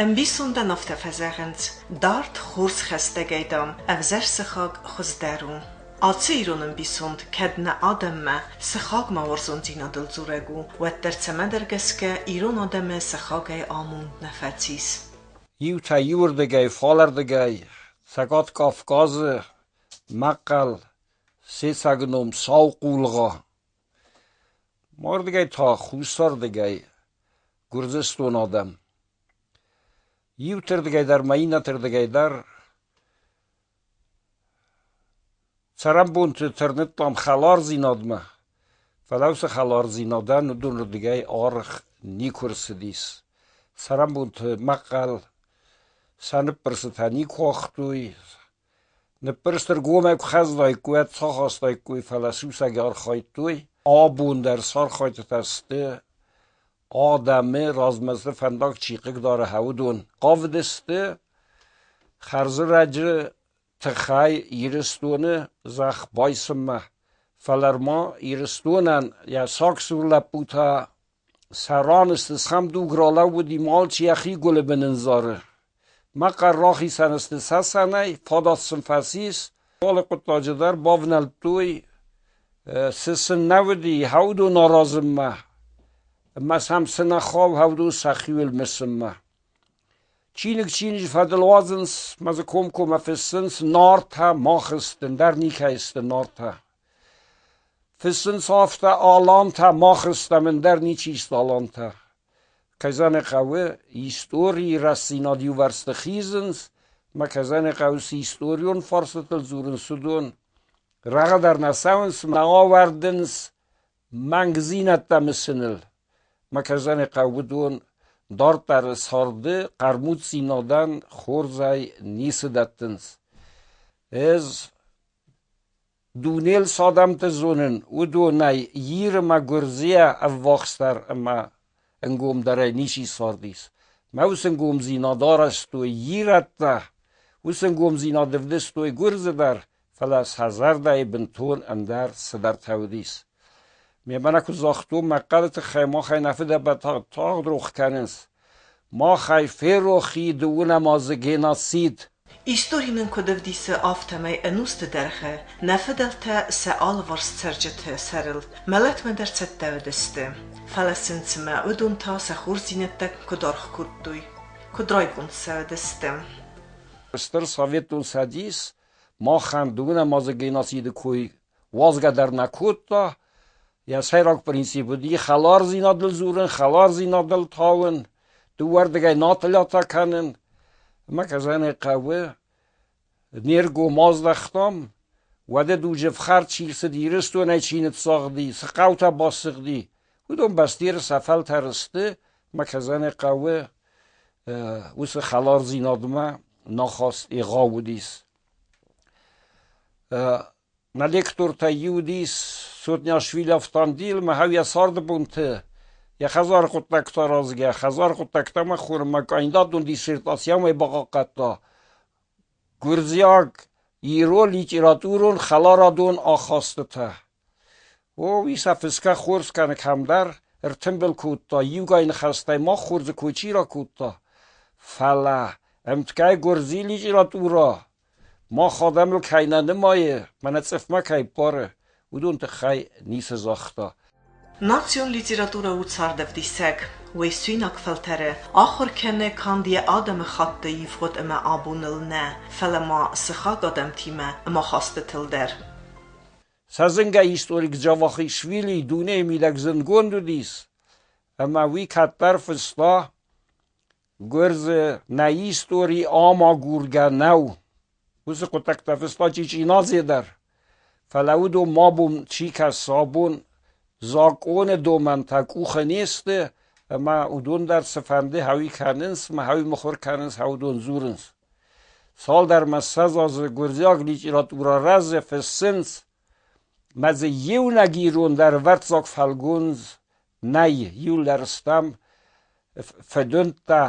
Ӕмбисондӕн афтӕ фӕзӕгъынц: дард хорз хӕстӕгӕй, дам, ӕвзӕр сыхаг хуыздӕр у. Ацы ирон ӕмбисонд кӕд нӕ адӕммӕ сыхагмӕ уарзондзинадыл дзурӕг у, уӕддӕр цӕмӕдӕр гӕсгӕ ирон адӕмы сыхагӕй амонд нӕ фӕцис. Иутӕ иуырдыгӕй, фалӕрдыгӕй, Цӕгат Кавказы, Мӕхъхъӕл, се цӕг ном Сау хъулгъа. Мардыгӕй та хуссардыгӕй Гуырдзыстон адӕм. Иутырдыгӕй дӕр ма иннӕтырдыгӕй дӕр цӕрӕнбонты тырныдтам хӕлардзинадмӕ, фӕлӕ уыцы хӕлардзинадӕн уыдонырдыгӕй аргъ никуы рцыдис. Цӕрӕнбонты мӕхъхъӕл сӕ ныббырсытӕ никуы уагътой, Ныппырсты ргомӕй куы хӕцыдаиккой, уӕд сахастаиккой, фӕлӕ сусӕг архайдтой. Абон дӕр сархайдтытӕ сты адӕмы размӕ цы фӕндаг чи хъыгдары, уыдон. Хъавыдысты хӕрзӕрӕджы тыххӕй Ирыстоны зӕхх байсынмӕ, фӕлӕ ма Ирыстонӕн йӕ сагсур лӕппутӕ сӕ раны сты, сӕм дуг ралӕууыди, алчи йӕхи гуылы бын ӕндзары. Мӕ хъӕр рахицӕн сты цӕцӕнӕй, фадат сын фӕцис. Алы хъуыддаджы дӕр бавнӕлдтой, цы сын нӕ уыди, уыдон аразынмӕ ӕмӕ сӕм цы нӕ хауы, уыдон сӕхиуыл мысынмӕ. Чиныг чиныджы фӕдыл уадзынц мӕ дзы комкоммӕ фыссынц Нартӕ мах сты, ӕндӕр никӕй сты Нартӕ. Фыссынц афтӕ Алантӕ мах стӕм, ӕндӕр ничи сты Алантӕ. Кӕй зӕгъын хъӕуы, историйы рӕстдзинад иувӕрсты хизынц, ӕмӕ кӕй зӕгъын хъӕуы, цы историон фарстытыл дзурынц, уыдон рӕгъы дӕр нӕ цӕуынц, нӕ ауӕрдынц мӕнгдзинӕдтӕ мысыныл. Ӕмӕ кӕй зӕгъын хъӕуы, уыдон дарддӕры царды хъӕрмуддзинадӕн хорзӕй ницы дӕттынц. Ӕз Дунейыл цы адӕмты зонын, уыдонӕй Иры мӕ Гуырдзыйӕ ӕввахсдӕр ӕмӕ ӕнгомдӕрӕй ничи цардис. Мӕ уыцы ӕнгомдзинад арӕзтой ирӕттӕ, уыцы ӕнгомдзинад ӕвдыстой гуырдзы дӕр, фӕлӕ сӕ зӕрдӕйы бынтон ӕндӕр цыдӕртӕ уыдис. Мемӕ нӕ куы загътон, мӕ хъӕды тыххӕй махӕй нӕ фыдӕбӕттӕ тагъд рох кӕнынц. Махӕй ферох и дыууынӕм азы геноцид. Истори нын куыд ӕвдисы, афтӕмӕй ӕнусты дӕргъы нӕ фыдӕлтӕ сӕ алыварс цӕрджыты сӕрыл мӕлӕтмӕ дӕр цӕттӕ уыдысты. Фӕлӕ сын цымӕ уыдон та сӕ хорздзинӕдтӕ куыд аргъ кодтой, куыд райгонд сӕ уыдысты? Стыр Советон Цӕдис махӕн дыууынӕм азы геноциды кой уадзгӕ дӕр нӕ кодта. Йӕ сӕйраг принцип уыди хӕлардзинадыл дзурын, хӕлардзинадыл тауын, дыууӕрдыгӕй натылӕтӕ кӕнын. Ӕмӕ кӕй хъӕуы, не ргом аздӕхтам, уӕды дуджы ӕфхӕрд чи рцыд, Ирыстонӕй чи ныццагъди, цы хъӕутӕ басыгъди, уыдон бӕстӕйы сӕ фӕлтӕр сты, ӕмӕ кӕй хъӕуы, уыцы хӕлардзинадмӕ нахаст егъау уыдис. Нӕ лектортӕй иу уыдис Сотниашвили Автандил, мӕ йӕ царды бонты йӕ хӕдзары хъуыддӕгтӕ аразгӕ, хӕдзары хъуыддӕгтӕ мӕ хурмӕ кандидатон диссертацийӕ бахъахъхъӕдта. Гуырдзиаг ирон литературон хӕларадон ахастытӕ. О, уый сӕ фысгӕ хорз кӕны кӕмдӕр, ӕртымбыл кодта, иугай ныхӕстӕй мах хорзы кой чи ракодта. Фӕлӕ ӕмткӕй гуырдзыйы литературӕ мах адӕмыл кӕй нӕ нымайы, мӕнӕ цъыфмӕ кӕй ппары, уыдон тыххӕй ницы загъта. Национ литературӕ у цардӕвдисӕг, уый суинаг фӕлтӕры ахуыр кӕны канд йӕ адӕмыхатты ивгъуыд ӕмӕ абоныл нӕ, фӕлӕ ма сыхаг адӕмтимӕ ӕмахастытыл дӕр. Сӕ зынгӕ историк Джавахишвили дунейы мидӕг зындгонд уыдис, ӕмӕ уый кӕддӕр фыста, Гуырдзы нӕ истори амагургӕ нӕу. Уыцы хъуыддӕгтӕ фыста Чъичъинадзе дӕр. Фӕлӕ уыдон ма бон чи кӕсы абон, закъоны домӕнтӕ къухы не сты, ӕмӕ уыдон дӕр цыфӕнды хӕуи кӕнынц, мӕ хӕуи мыхуыр кӕнынц, уыдон дзурынц. Цалдӕр мӕ 20 азы гуырдзиаг литературӕ рӕзы, фыссынц, мӕ дзы иунӕг ирон дӕр ӕвӕрццаг фӕлгондз нӕй, иу лӕрстам фӕдундта,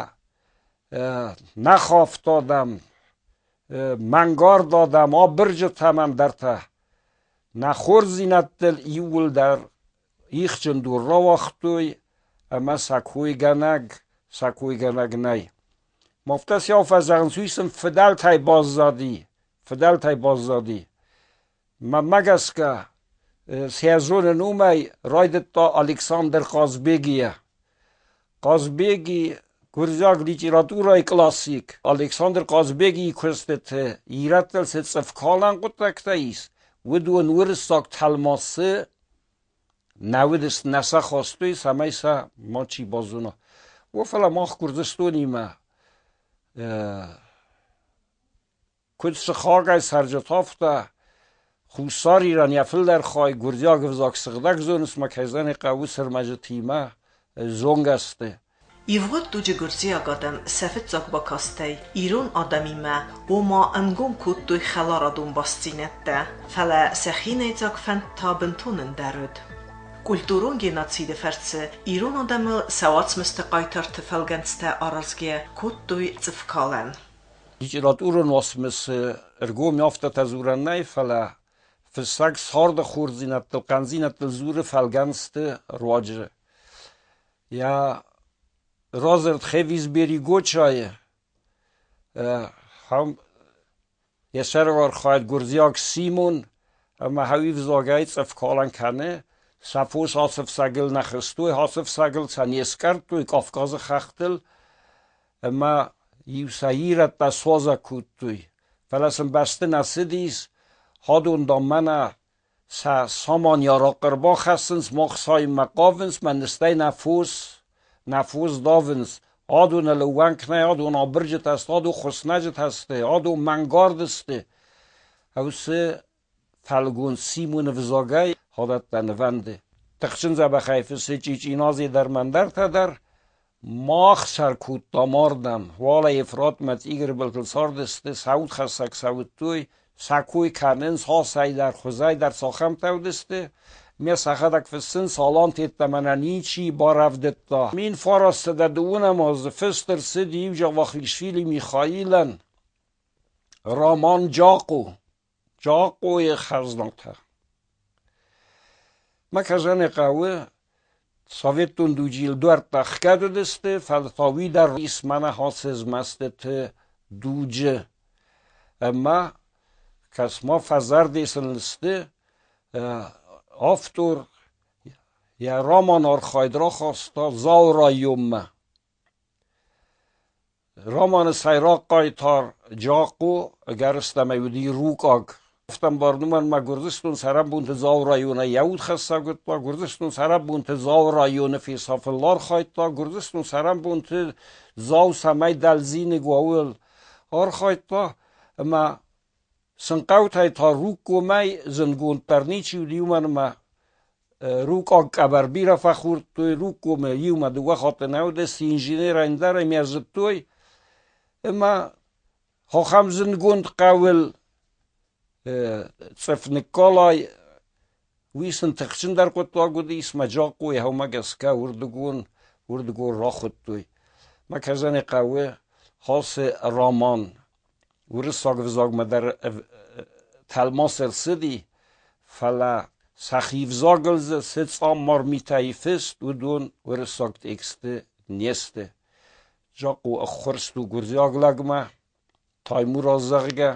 нӕ хафт адӕм, мӕнгард адӕм, абырджытӕм ӕндӕртӕ. Нӕ хорздзинӕдтыл иууылдӕр ихджын дур рауагътой ӕмӕ сӕ койгӕнӕг, сӕ койгӕнӕг нӕй. Афтӕ сӕ фӕзӕгъынц, уый сын фыдӕлтӕй баззади, фыдӕлтӕй баззади. Мӕнмӕ гӕсгӕ, сӕ зонын уымӕй райдыдта Александр Хъазбегийӕ. Хъазбеги гуырдзиаг литературӕйы классик Александр Хъазбегийы куыстыты ирӕттыл цы цъыфкалӕн хъуыддӕгтӕ ис, уыдон уырыссаг тӕлмацы нӕ уыдысты, нӕ сӕ хастой, цӕмӕй сӕ мачи базона. О, фӕлӕ мах Гуырдзыстонимӕ куыд сыхагӕй цӕрджытӕ, афтӕ Хуссар Ирӕн йӕ фылдӕр хай гуырдзиаг ӕвзаг сыгъдӕг зонынц ӕмӕ кӕй зӕгъын ӕй хъӕуы, уыцы ӕрмӕджытимӕ зонгӕ сты. Ивгъуыд дуджы гуырдзиаг адӕм сӕ фыццаг бакастӕй ирон адӕмимӕ, ома, ӕнгом кодтой хӕларадон бастдзинӕдтӕ, фӕлӕ сӕ хинӕйдзаг фӕнд та бынтон ӕндӕр уыд. Культурон геноциды фӕрцы ирон адӕмыл сӕ уацмысты хъайтарты фӕлгӕнцтӕ аразгӕ кодтой цъыфкалӕн. Литературон уацмысы ӕргом афтӕтӕ дзурӕн нӕй, фӕлӕ фыссӕг царды хорздзинӕдтыл, хъӕндзинӕдтыл дзуры фӕлгӕнцты руаджы. Йӕ радзырд Хевизбери Гочайы йӕ сӕргъархайд гуырдзиаг Симон ӕмӕ хӕуи взагӕй цъыфкалӕн кӕны, сӕ фос ацы ӕфцӕгыл нӕ хызтой, ацы ӕфцӕгыл сӕ не скъӕрдтой Кавказы хӕхтыл ӕмӕ иу сӕ ирӕттӕ суазӕг кодтой. Фӕлӕ сын бӕсты нӕ цыдис, хӕдон, дам, мӕнӕ сӕ саман ӕрбахӕссынц, мах сайынмӕ хъавынц, мӕ ныстӕй нӕ фос давынц. Адон ӕлӕууӕнк нӕй, адон абырджытӕ сты, адон хуыснӕджытӕ сты, адон мӕнгард сты. Уыцы фӕлгонц Симоны взагӕй хадӕттӕ нывӕнды. Тыхджын дзӕбӕхӕй фыссы Чъичъинадзе дӕр мӕндӕртӕ дӕр. Мах сӕр кодтам ардӕм, уалӕ Ефратмӕ Тигры былтыл цардысты, сӕ удхӕссӕг сӕ уыдтой, сӕ кой кӕнынц, асӕй дӕр, хуызӕй дӕр цахӕмтӕ уыдысты. Ме сӕхӕдӕг фыссынц, алантеттӕ мӕнӕ ничи барӕвдыдта. 1912 азы фыст ӕрцыди иу Джавахишвили Михаилӕн роман Джакъо, Джакъойы хӕзнатӕ. Мӕ кӕсӕны хъӕуы советон дуджы йыл дуӕрттӕ ӕхгӕд уыдысты, фӕлӕ та уый дӕр ис мӕнӕ ацы змӕстыты дуджы. Ӕмӕ кӕс-ма, фӕзӕрде сын сты, автор йӕ роман архайд рахаста Дзауы районмӕ. Романы сӕйраг хъайтар Джакъо ӕгӕрыстӕмӕй уыди рукъаг. Афтӕ ӕмбарын, уымӕн Гуырдзыстон цӕрӕнбонты Дзауы районӕй йӕ удхӕссӕг уыдта, Гуырдзыстон цӕрӕнбонты Дзауы районы фесафыныл архайдта, Гуырдзыстон цӕрӕнбонты Дзау цӕмӕй дӕлдзиныг уа, ууыл архайдта ӕмӕ сын хъӕутӕй та Рукъгомӕй зындгонддӕр ничи уыди, уымӕн ӕмӕ Рукъаг къӕбӕр бирӕ фӕхордтой, Рукъгомы иумӕ дыууӕ хатты нӕ уыдысты, инженер ӕндӕр ӕмӕ зыдтой. Ӕмӕ ахӕм зындгонд хъӕуыл цъыф ныккалай, уый сын тыхджындӕр хъуыддаг уыдис, мӕ Джакъойы хъӕумӕ гӕсгӕ уырдыгон, уырдыгон рахуыдтой. Мӕ кӕсӕны хъӕуы Хасы роман уырыссаг ӕвзагмӕ дӕр тӕлмац ӕрцыди, фӕлӕ сӕхи взагыл дзы цы цъаммар митӕй фыст, уыдон уырыссаг тексты не сты. Джакъо ӕххуырст у гуырдзиаг лӕгмӕ, Таймураз, зӕгъгӕ,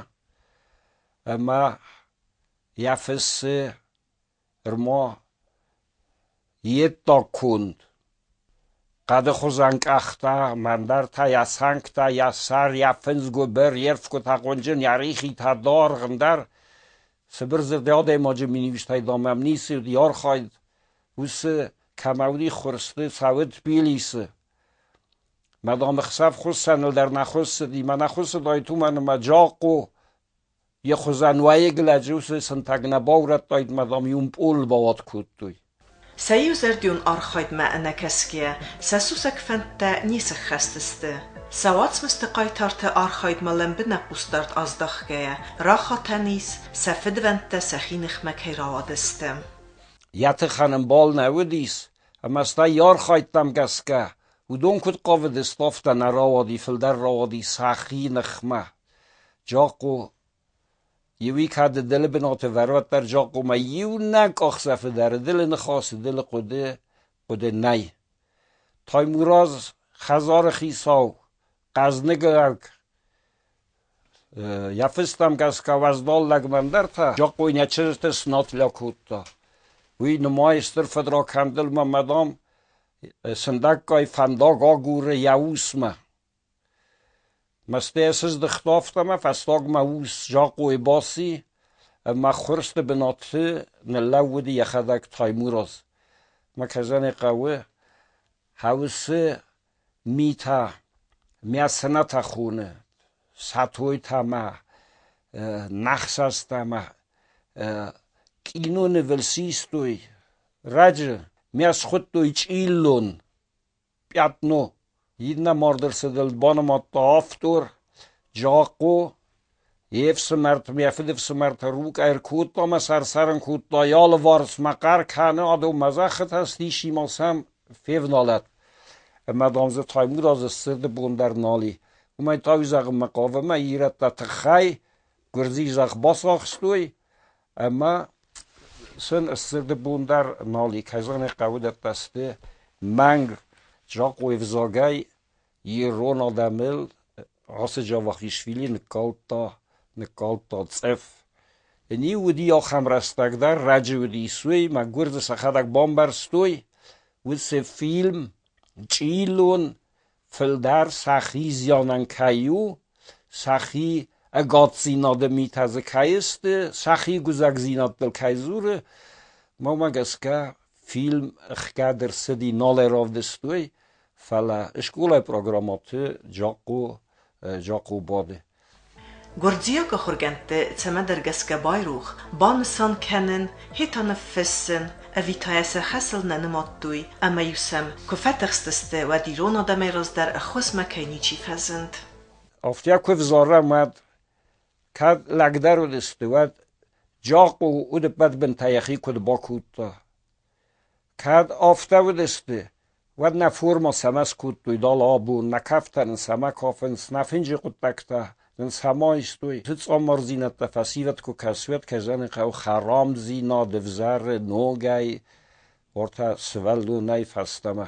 ӕмӕ йӕ фыссы ӕрма йе ддаг конд. Хъӕды хуызӕн къӕхтӕ, мӕндӕртӕ йӕ цӕнгтӕ, йӕ сӕр, йӕ фындз гуыбыр, йе рфгуытӕ хъуынджын, йӕ рихитӕ даргъ, ӕндӕр цыбыр дзырдӕй адӕймаджы миниуджытӕй дам ӕм ницы уыди архайд, уыцы кӕмӕ уыди ххуырсты, цӕуы Тбилисы. Мӕ дам ӕхсӕв хуыссӕныл дӕр нӕ хуыссыди, мӕ нӕ хуыссыдаид уымӕн ӕмӕ Джакъо йӕ хуызӕн уӕйыг лӕджы уыцы сынтӕг нӕ баурӕдтаид ӕмӕ дам иу пъол бауат кодтой. Сӕ иузӕрдион архайдмӕ ӕнӕкӕсгӕйӕ, сӕ сусӕг фӕндтӕ не сӕххӕст сты. Сӕ уацмысты хъайтарты архайдмӕ лӕмбынӕг хъусдард аздахгӕйӕ, рахатӕн ис, сӕ фыдвӕндтӕ сӕхи ныхмӕ кӕй рауадысты. Йӕ тыхӕн ӕмбал нӕ уыдис, ӕмӕ стӕй йӕ архайдтӕм гӕсгӕ уыдон куыд хъавыдысты, афтӕ нӕ рауади, фылдӕр рауади сӕхи ныхмӕ. Джакъо иуи кӕд дылы бынаты вӕруӕддӕр Джакъомӕ иунӕг къахдзӕфы дӕр дылы ныхасы дылы хъуыды, хъуыды нӕй. Таймураз хӕдзары хицау. Хъӕзныг лӕг. Йӕ фыстӕм гӕсгӕ уӕздан лӕгмӕ ӕндӕртӕ Джакъой нӕ чызджыты снатлӕ кодта. Уый нымайы стыр фыдракӕндыл мӕ дам, сындӕггай фӕндаг агуры йӕ усмӕ. Мӕстыйӕ сыздыхта афтӕмӕ, фӕстагмӕ ус Джакъойы баци ӕмӕ ӕххуырсты бынаты ныллӕууыди йӕхӕдӕг Таймураз. Мӕ кӕсӕны хъӕуы хӕусы митӕ мӕ цынӕтӕ хоны, сӕтойтӕ мӕ, нӕхсӕстӕ мӕ кинонывыл систой раджы, мӕ схуыдтой чъиллон пъятно. Иннӕ мардӕрцыдыл банымадта автор Джакъо йе фсымӕрты, йӕ фыдыфсымӕрты рукъ ӕркодта ӕмӕ сӕрсӕрын кодта йӕ алыварсмӕ хъӕр кӕны, адон мӕ зӕххытӕ стисимӕ сӕм февналӕд. Ӕмӕ, дам, дзы Таймуразы сырды бон дӕр нал и. Уымӕй та уый зӕгъынмӕ хъавы, ӕмӕ ирӕттӕ тыххӕй гуырдзыйы зӕхх бацахстой ӕмӕ сын сырды бон дӕр нал и. Кӕй зӕгъын ӕй хъӕуы, уыдӕттӕ сты мӕнг закъойы взагӕй ирон адӕмыл ацы Джавахишвили ныккалдта цъыф. Ын-иу уыди ахӕм рӕстӕг дӕр, раджы уыдис уый, мӕ гуырдзы сӕхӕдӕг бамбӕрстой, уыцы фильм чъилон фылдӕр сӕхи зианӕн кӕй у, сӕхи ӕгаддзинады митӕ дзы кӕй сты, сӕхи гуыдзӕгдзинӕдтыл кӕй дзуры, мӕнмӕ гӕсгӕ фильм ӕхгӕд ӕрцыди, нал ӕй равдыстой, фӕлӕ скъолайы программӕты Джакъо бады. Гуырдзиаг ахуыргӕндты цӕмӕдӕр гӕсгӕ байрох банысан кӕнын, хи та ныффыссын, ӕви та йӕ сӕ хӕсыл нӕ нымадтой, ӕмӕ-иу сӕм куы фӕтыхстысты, уӕд ирон адӕмӕй раздӕр ӕххуысмӕ кӕй ничи фӕзынд. Афтӕ куы взарӕм, уӕд кӕд лӕгдӕр уыдысты, уӕд Джакъо уыдыппӕт бынтӕ йӕхи куыд бакодта. Кӕд афтӕ уыдысты, уӕд нӕ формӕ цӕмӕ скодтой дал абон, нӕ кӕфтӕ нын цӕмӕ кафынц, нӕ фынджы хъуыддӕгтӕ нын цӕмӕ истой. Цы цъаммардзинӕдтӕ фӕсивӕд куы кӕсы, уӕд кӕй зӕгъын хъӕуы, хӕрамдзинад ӕвзӕры ногӕй, уӕртӕ сывӕллонӕй фӕстӕмӕ.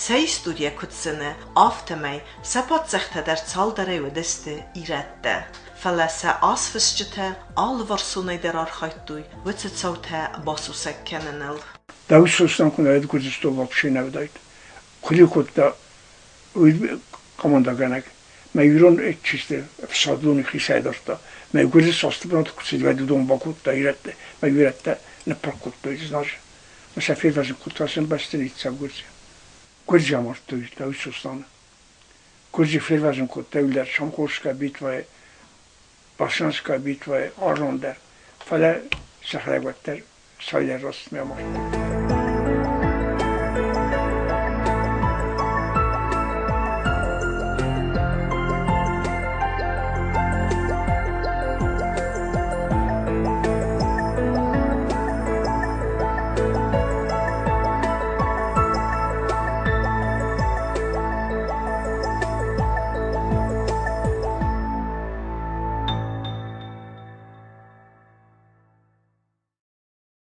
Сӕ историйӕ куыд зыны, афтӕмӕй сӕ паддзӕхтӕ дӕр цалдӕрӕй уыдысты ирӕттӕ. Фӕлӕ сӕ азфысджытӕ алыварсонӕй дӕр архайдтой уыцы цаутӕ басусӕг кӕныныл. Дауыт Сослан куы нӕ уыд Гуырдзыстон вообще нӕ уыдаид. Куыд кодта уый командӕгӕнӕг. Мӕ ирон чисты ӕфсӕддоны хицӕй дардта. Мӕ гуырдзы састы бынаты куы цыди, уӕд уыдон бакодта ирӕтты. Мӕ ирӕттӕ ныппырх кодтой знаджы. Мӕ сӕ фервӕзын кодта сын бӕсты ниццаг гуырдзы. Гуырдзы амардтой Дауыт Сосланы. Гуырдзы фервӕзын кодта иу Шамхорская битвӕйы, Басанская битвӕйы Арон дӕр. Фӕлӕ сӕхӕдӕг уӕддӕр цалдӕр рӕстмӕ амардтой.